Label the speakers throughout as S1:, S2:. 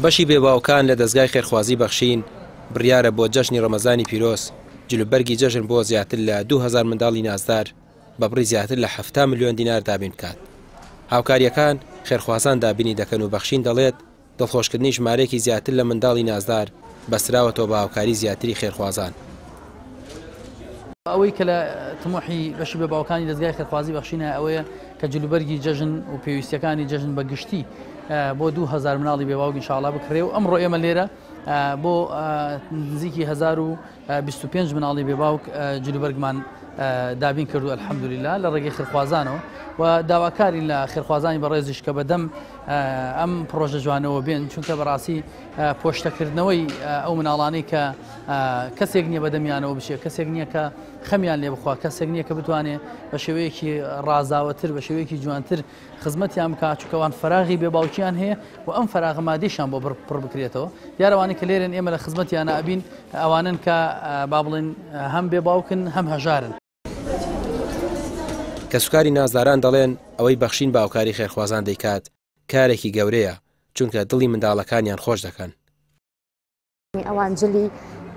S1: بەشی بێباوکان لە دەزگای خێرخوازی بەخشین بڕیارە بۆ جەژنی ڕەمەزانی پیرۆز جلوبەرگی جەژن بۆ زیاتر لە 2000 منداڵی نازدار بە بڕی زیاتر لە 70 ملیۆن دینار دابین بکات. هاوکارییەکان خێرخوازان دابینی دەکەن و بەخشین دەڵێت دڵخۆشکردنی ژمارەیەکی زیاتر لە منداڵی نازدار بەستراوەتەوە بە هاوکاری زیاتری خێرخوازان.
S2: ئەوەی کە لە تموحی بەشی بێ باوکانی دەزگای خێرخوازی بەخشینە ئەوەیە کە جلوبەرگی جەژن و پێویستیەکانی جەژن بە گشتی بۆ 2000 مناڵی بێ باوک ئینشاءڵا بکرێ و ئەمڕۆ ئێمە لێرە بۆ نزیکی 1025 مناڵی بێ باوک جلوبەرگمان دابین کردو الحەمدللە لە ڕێگەی خێرخوازانەوە و داواکارین لە خێرخوازانی بەڕێزیش کە بەدەم ئەم پرۆژە جوانەوە بێن، چونکە بەڕاستی پۆشتەکردنەوەی ئەو مناڵانەی کە کەسێک نییە بەدەمیانەوە بچێت، کەسێک نییە کە خەمیان لێ بخوا، کەسێک نییە کە بتوانێت بە شێوەیەکی ڕازاوەتر بە شێوەیەکی جوانتر خزمەتیان بکات، چونکە ئەوان فەراغی بێ باوکیان هەیە و ئەم فەراغە مادیشیان بۆ پڕ بکرێتەوە. دیارەوانی کە لێرن ئێمە لە خزمەتیانە ئەبین، ئەوانن کە با بڵێن هەم بێ باوکن هەم هەژارن.
S1: کەسوکاری نازداران دەڵێن ئەوەی بەخشین بە هاوکاری خێرخوازان دەیکات کارێکی گەورەیە، چونکە دڵی منداڵەکانیان خۆش دەکەن.
S3: ئەوان جلی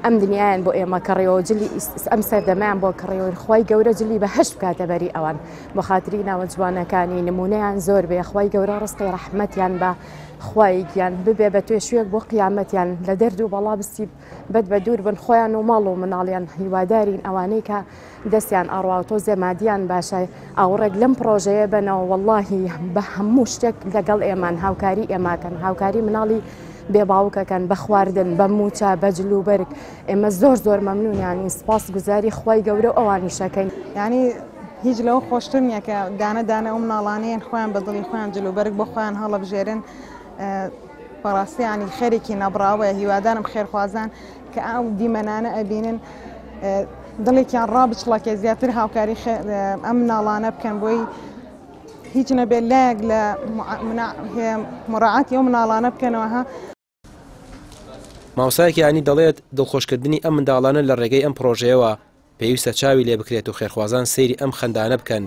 S3: ئەم دنیایان بۆ ئێمە کڕیەوە، جلی ئەم سەردەمەیان بۆ کڕیەوە، خوای گەورە جلی بەهەشت بکاتە بەری ئەوان، بۆ خاتری ناوە جوانەکانی نمونەیان زۆر بێ، خوای گەورە ڕزقی ڕەحمەتیان بە خوای گیان ببێ بە توێشوێک بۆ قیامەتیان، لە دەرد و بەڵا بسی بەد بە دوور بن خۆیان و ماڵ و مناڵیان. هیوادارین ئەوانەی کە دەستیان ئەڕوا و تۆزێ مادیان باشە ئاوڕێک لەم پڕۆژەیە بەنەوە، وەڵاهی بە هەموو شتێک لەگەڵ ئێمان، هاوکاری ئێماکەن، هاوکاری مناڵی بێ باوکەکەن بە خواردن، بە موچە، بە جل و بەرگ. ئێمە زۆر زۆر مەمنونیانین، سپاس گوزاری خوای گەورە و ئەوانیشەکەین.
S4: یعنی هیچ لەوە خۆشتر نییە کە دانە دانە ئەو مناڵانەیەن خۆیان بە دڵی خۆیان جل و بەرگ بۆ خۆیان هەڵەبژێرن. بەڕاستی ینی خێرێکی نەبراوەیە. هیوادارم خێرخوازان کە ئەو دیمەنانە ئەبینن دڵێکیان ڕابچڵەکێ زیاتر هاوکاری ئەم مناڵانە بکەن، بۆی هیچ نەبێت لایەک لە مراعاتی ئەو مناڵانە بکەنەوە. ها
S1: مامۆستایەکی ئاینی دەڵێت دڵخۆشکردنی ئەم منداڵانە لە ڕێگەی ئەم پڕۆژەیەوە پێویستە چاوی لێ بکرێت و خێرخوازان سەیری ئەم خەندانە بکەن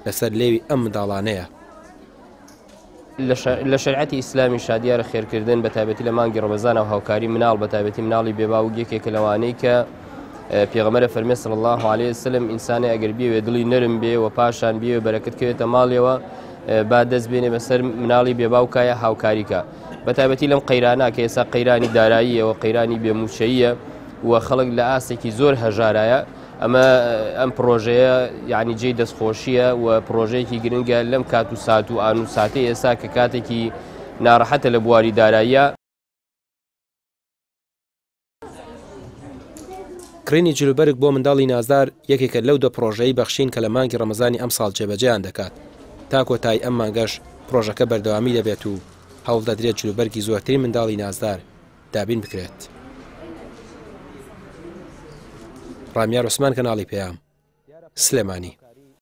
S1: لەسەر لێوی ئەم منداڵانەیە.
S5: لە شەریعەتی ئیسلامیشا دیارە خێرکردن بە تایبەتی لە مانگی ڕەمەزانە و هاوکاری مناڵ بە تایبەتی مناڵی بێباوک یەکێکە لەوانەی کە پێغەمبەرە فەرمێ صلی الله علیه وسلم ئینسانێ ئەگەر بیەوێ دڵی نەرم بێ و پاشان بیەوێ بەرەکەت کەوێتە ماڵیەوە با دەست بێنێ بەسەر مناڵی بێباوکایە هاوکاریکە بە تایبەتی لەم قەیرانە کە ئێستا قەیرانی داراییە و قەیرانی بێموچەیە و خەڵک لە ئاستێکی زۆر هەژارایە ئەمە ئەم پڕۆژەیە یعنی جێی دەستخۆشیە و پڕۆژەیەکی گرنگە لەم کات و سات و ئان و ساتەی ئێستا کە کاتێکی ناڕەحەتە لە بواری داراییە.
S1: کڕینی جلوبەرگ بۆ منداڵی نازدار یەکێکە لەو دە پڕۆژەی بەخشین کە لە مانگی ڕەمەزانی ئەمساڵ جێبەجێیان دەکات، تا کۆتایی ئەم مانگەش پڕۆژەکە بەردەوامی دەبێت و هەوڵدەدرێت جلوبەرگی زۆرترین منداڵی نازدار دابین بکرێت. ڕامیار عوسمان کەناڵی پەیام، سلێمانی.